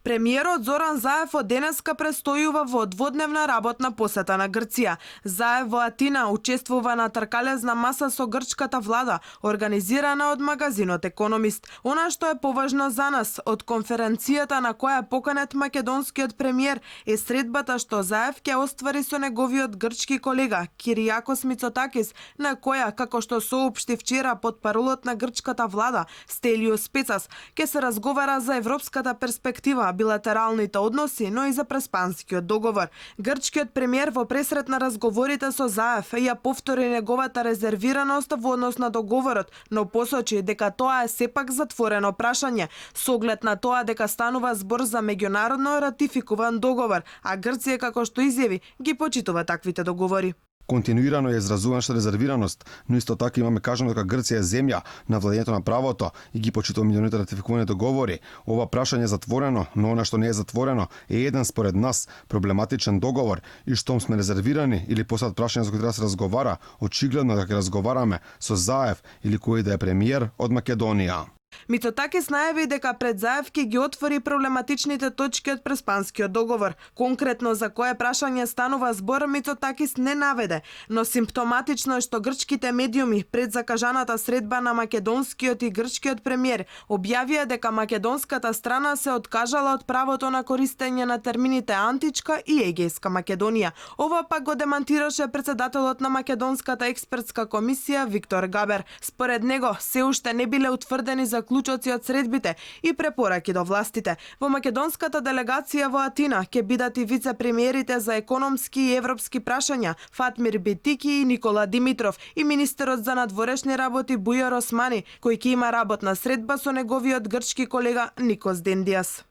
Премиерот Зоран Заев од денеска престојува во дводневна работна посета на Грција. Заев во Атина учествува на тркалезна маса со грчката влада, организирана од магазинот Економист. Она што е поважно за нас од конференцијата на која е поканет македонскиот премиер е средбата што Заев ќе оствари со неговиот грчки колега Киријакос Мицотакис, на која, како што соопшти вчера потпаролот на грчката влада Стелиос Пецас, ќе се разговара за европската перспектива, билатералните односи, но и за преспанскиот договор. Грчкиот премиер во пресрет на разговорите со Заев ја повтори неговата резервираност во однос на договорот, но посочи дека тоа е сепак затворено прашање, со оглед на тоа дека станува збор за меѓународно ратификуван договор, а Грција, како што изјави, ги почитува таквите договори. Континуирано е изразувана резервираност, но исто така имаме кажано дека Грција е земја на владењето на правото и ги почитува меѓународните ратификувани договори. Ова прашање е затворено, но она што не е затворено е еден според нас проблематичен договор и штом сме резервирани или посад прашање за кој треба да се разговара, очигледно дека разговараме со Заев или кој да е премиер од Македонија. Мицотакис најави дека пред Заев ќе ги отвори проблематичните точки од преспанскиот договор. Конкретно за кое прашање станува збор, Мицотакис не наведе, но симптоматично е што грчките медиуми пред закажаната средба на македонскиот и грчкиот премиер објавија дека македонската страна се откажала од правото на користење на термините античка и егејска Македонија. Ова пак го демантираше председателот на македонската експертска комисија Виктор Габер. Според него се уште не биле утврдени заклучоци од средбите и препораки до властите. Во македонската делегација во Атина ќе бидат и вице-премиерите за економски и европски прашања Фатмир Битики и Никола Димитров и министерот за надворешни работи Бујар Османи, кој ќе има работна средба со неговиот грчки колега Никос Дендијас.